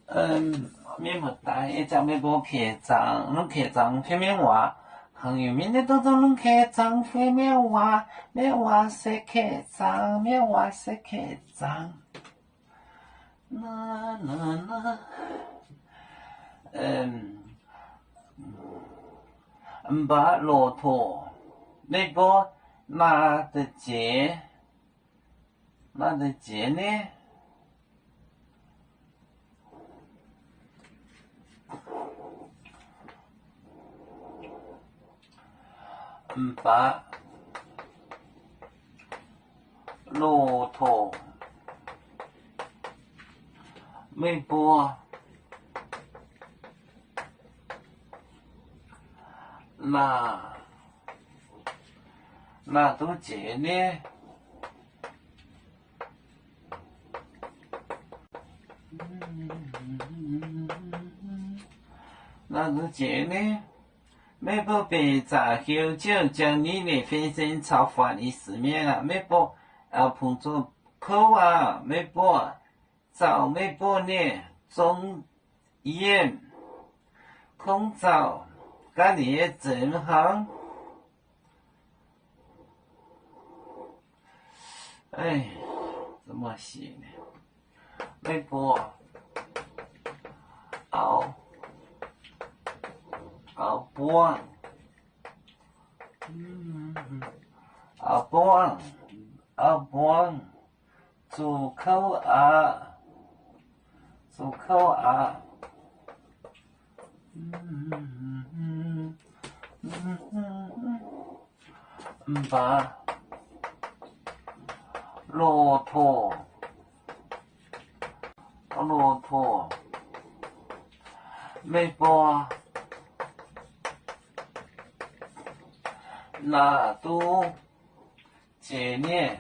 Mienh muoz-doic, ih zanc meih mbuo keh zaangc, lungh keh zaangc fai mienh waac, haaix nyungc mienh nyei dongh zungv lungh keh zaangc fai mienh waac, mienh waac se keh zaangc, mienh waac se keh zaangc. Mv baac loz-toc, meih mbuo naaic deix jiex, naaic deix jiex ni. Mv baac loz-toc, meih mbuo naaic, naaic duqv jiex ni. Naaic duqv jiex ni. Meih mbuo benx zaqc heuc jienv jangx ni neic fin-saeng caux faanx i si mienh aqv. Meih mbuo aengx pungx zuqc kouv aqv. Meih mbuo zaux meih mbuo nyei zong yienh, kungx zaux gaax ninh nyei zeiz hnangv. Meih mbuo auv, auv-buangv, auv-buangv, auv-buangv, zuqc kouv aqv, zuqc kouv aqv. Mv baac loz-toc, loz-toc, meih mbuo naaic duqv jiex nyei.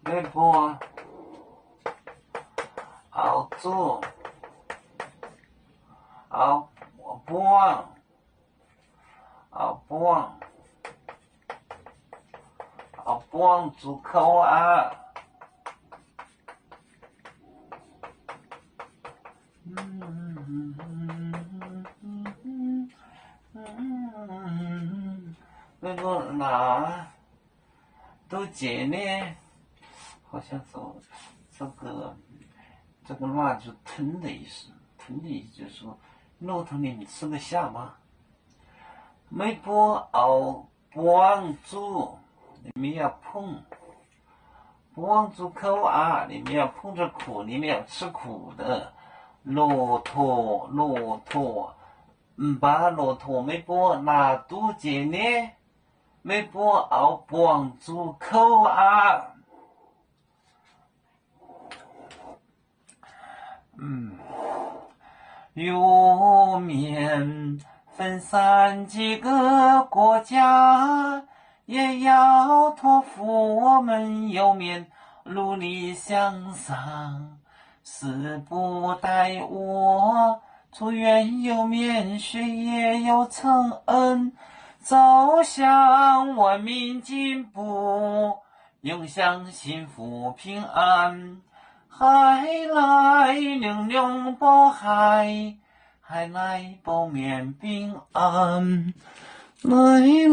Meih mbuo auv zuqc, auv-buangv, auv-buangv, auv-buangv zuqc kouv aqv. Meih mbuo naaic duqv jiex nyei. 好像是这个，这个蜡烛吞的意思，吞的意思就是说，弄疼你们吃得下吗？ Meih mbuo auv-buangv zuqc, ninh mbuo yaac pungv. Buangv zuqc kouv aqv, ninh mbuo yaac pungv 这苦, 你们要吃苦的. Loz-toc, loz-toc, mv baac loz-toc meih mbuo naaic duqv jiex nyei. Meih mbuo auv-buangv zuqc kouv aqv. 嗯，永远分散几个国家，也要托付我们右面努力向上，死不带我，祝愿右面学业有成恩，走向文明进步。 永享幸福平安。海来玲珑宝海，海来保面平安。来来